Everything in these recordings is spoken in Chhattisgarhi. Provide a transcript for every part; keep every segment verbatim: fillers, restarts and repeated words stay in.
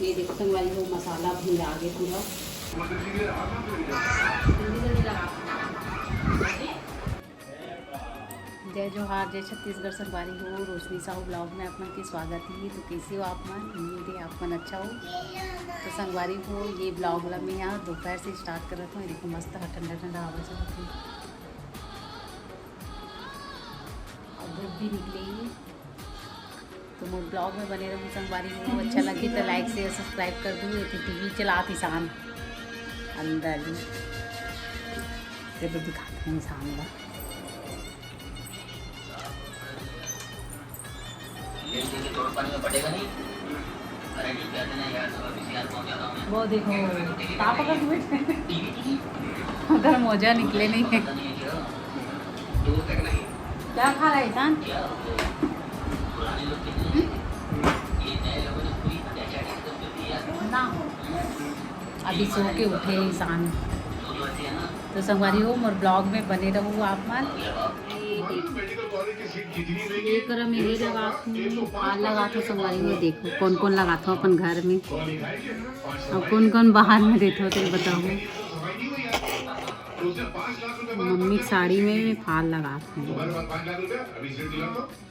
ये देखो संगवारी हो, मसाला भी आगे पूरा। जय जोहार, जय छत्तीसगढ़ संगवारी हो। रोशनी साहू ब्लॉग में आप मन के स्वागत है। तो कैसे हो आप मन? उम्मीद है आप मन अच्छा हो। तो संगवारी हो, ये ब्लॉग ला मैं यहाँ दोपहर से स्टार्ट करत हूँ। ये देखो मस्त हा ठंडा ठंडा हवा चलत है और धूप भी निकले ही। तो मोर ब्लॉग में बने रहू संगवारी हो। अच्छा लगी तो लाइक शेयर सब्सक्राइब कर दू। ये टीवी चलात इंसान अंदर ही, ये तो दिखाते हैं इंसान ला। वो देखो, का पकड़ के बैठे? उधर मोजा निकले नहीं है। क्या खा रहा है इंसान? हम्म? ना, अभी सो के उठे इंसान। तो संगवारी हो, मोर ब्लॉग में बने रहू आप मन। ये करा मेरे लगा, फाल लगा के संगवारी हो, देखो कौन कौन लगाथो अपन घर में, अब कौन कौन बाहर में देथो, तो बताओ। मम्मी के साड़ी में फाल लगाथो।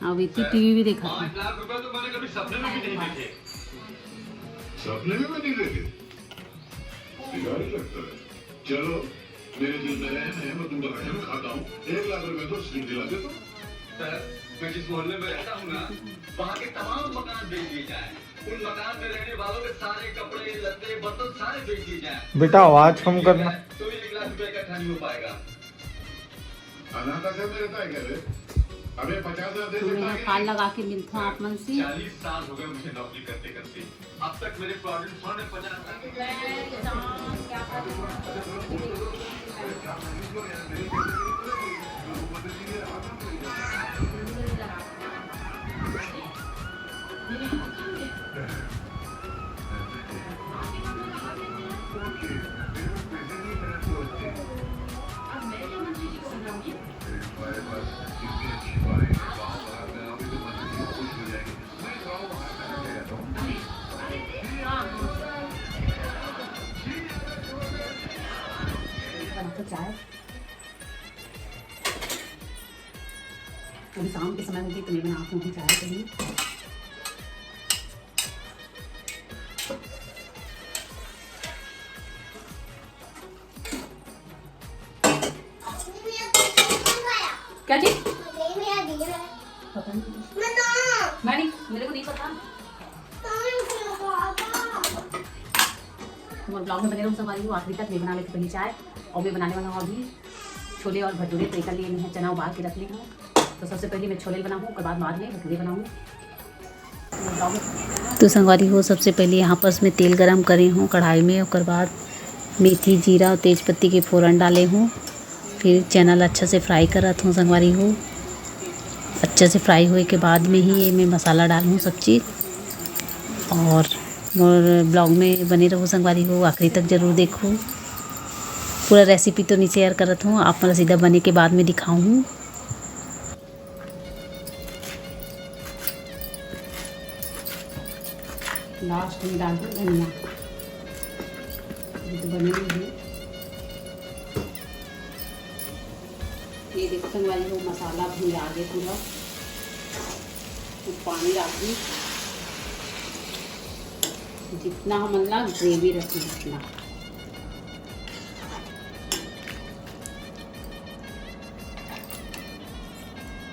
अब इतनी टीवी भी देखा था। सपने में भी नहीं देखे। बिगाड़ी लगता है। चलो, मेरे दिल में रहम है, मैं तुमको रहम खाता हूँ। एक लाख रुपए तो सीट दिला देता हूँ। सर, मैं जिस मोहल्ले में रहता हूँ ना, वहाँ के तमाम मकान बेच दिए जाए। उन मकान में रहने वालों के सारे कपड़े, लत्ते, बर्तन सारे बेच दिए जाए। बेटा, आवाज कम करना। तो भी एक लाख रुपए इकट्ठा नहीं हो पाएगा। अनाथ आश्रम में रहता है क्या रे? अबे, पचास हजार दे सकता है। फाल लगा के मिलता हूँ आप मन से। चालीस साल हो गए मुझे नौकरी करते करते। अब तक मेरे प्रोविडेंट फंड में पचास लाख। चाय अभी शाम के समय होगी, तो मैं बनाती हूँ चाय के लिए। क्या चीज? पता नहीं। मैं नहीं, मेरे को नहीं पता। तो ब्लॉग में बने रहो संगवारी हो, आखिरी तक। मैं बना लेती पहले चाय और मैं बनाने वाला हूँ अभी छोले और भटूरे। तो एक लिए मैं चना उबाल के रख ली हूँ। तो सबसे पहले मैं छोले बनाऊँ, उसके बाद बाद में भटूरे बनाऊँ। तो संगवारी हो, सबसे पहले यहाँ पर मैं तेल गरम करे हूँ कढ़ाई में, ओकर बाद मेथी, जीरा और तेज पत्ती के फोरन डाले हूँ। फिर चना ला अच्छा से फ्राई करत हूँ संगवारी हो। अच्छा से फ्राई होए के बाद में ही ये मैं मसाला डालूँ सब चीज़। और मोर ब्लॉग में बने रहो संगवारी हो, आखिरी तक जरूर देखो। पूरा रेसिपी तो नहीं शेयर करत हूँ, आप मन सीधा बने के बाद में दिखाऊँ। लास्ट में डाल दो धनिया, ये तो बने नहीं है। ये देखो संगवारी हो, मसाला भी आ गया पूरा। तो पानी डाल दी, जितना हमन ला ग्रेवी रखना उतना।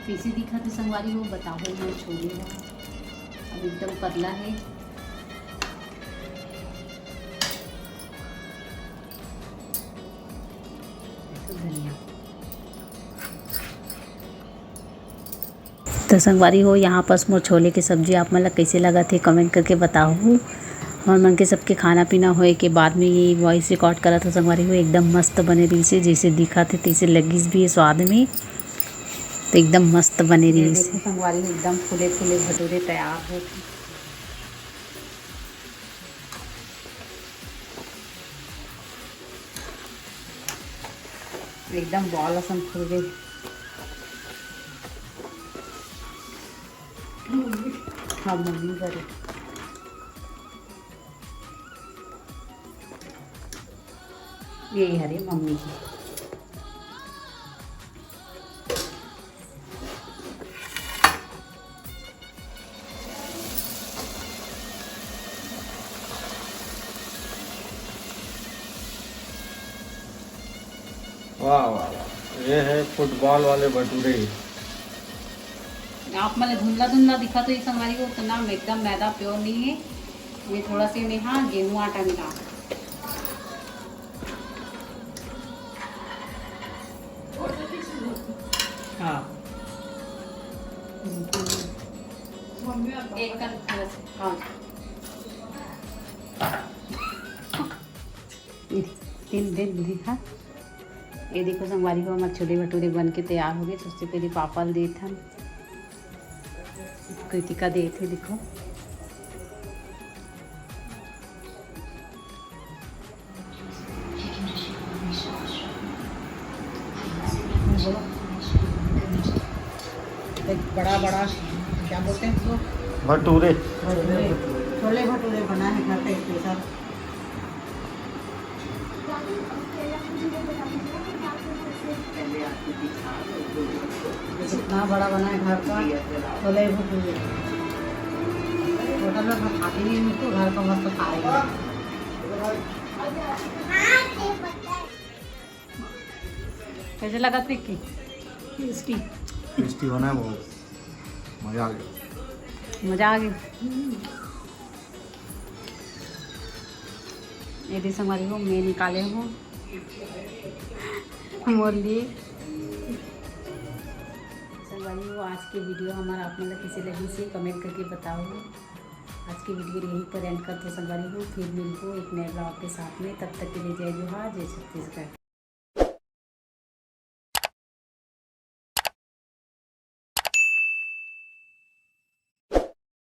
कैसे दिखत हे संगवारी हो, बताओ। मोर छोले ह अब एकदम पतला है। तो धनिया। तो संगवारी हो, यहाँ पास मोर छोले के सब्जी आप मन ला कइसे लगत हे, कमेंट करके बताहू। हमर मन के सबके खाना पीना होए के बाद में ये वॉइस रिकॉर्ड करत हो संगवारी हो, एकदम मस्त बने रहिस हे, जइसे दिखत हे तइसे लगिस भी हे स्वाद में, तो एकदम मस्त बने ये रहिस देखो हे। संगवारी हो, एकदम फूले फूले भटूरे तैयार हो। एकदम बॉल असन फूल गए। हाँ, मम्मी करे। ये हरे मम्मी के। वाह, वाह, वाह। ये है फुटबॉल वाले भटूरे। आप मन ल धुंधला धुंधला दिखत होही संगवारी हो, तो ना, एकदम मैदा pure नहीं है। ये थोड़ा से में, हाँ, गेहूं आटा मिला। हाँ। एक कन थोड़ा सा, हाँ। तीन दिन दिखा। ये देखो संगवारी हो, हमारे छोले भटूरे बन के तैयार हो गए। सबसे पहले पापा ल देत हन, कृतिका देत हे, देखो। एक बड़ा बड़ा, क्या बोलते हैं इसको? भटूरे। भटूरे, छोले भटूरे बना है घर पे स्पेशल। इतना बड़ा बना है घर का, छोले भटूरे। होटल में मैं खाती नहीं हूँ, तो घर का मस्त खा रही हूँ। कैसे लगा पिक्की? टेस्टी। टेस्टी बना है बहुत, मज़ा आ गया। मज़ा आ गया। ये दे संगवारी हो, मैं निकाले हूँ मोर लिए। संगवारी हो, आज के वीडियो हमारा आप मन ला कैसे लगिस, कमेंट करके बताओ। आज के वीडियो यहीं पर एंड करते संगवारी हो, फिर मिलबो एक नए ब्लॉग के साथ में। तब तक के लिए जय जोहार, जय छत्तीसगढ़।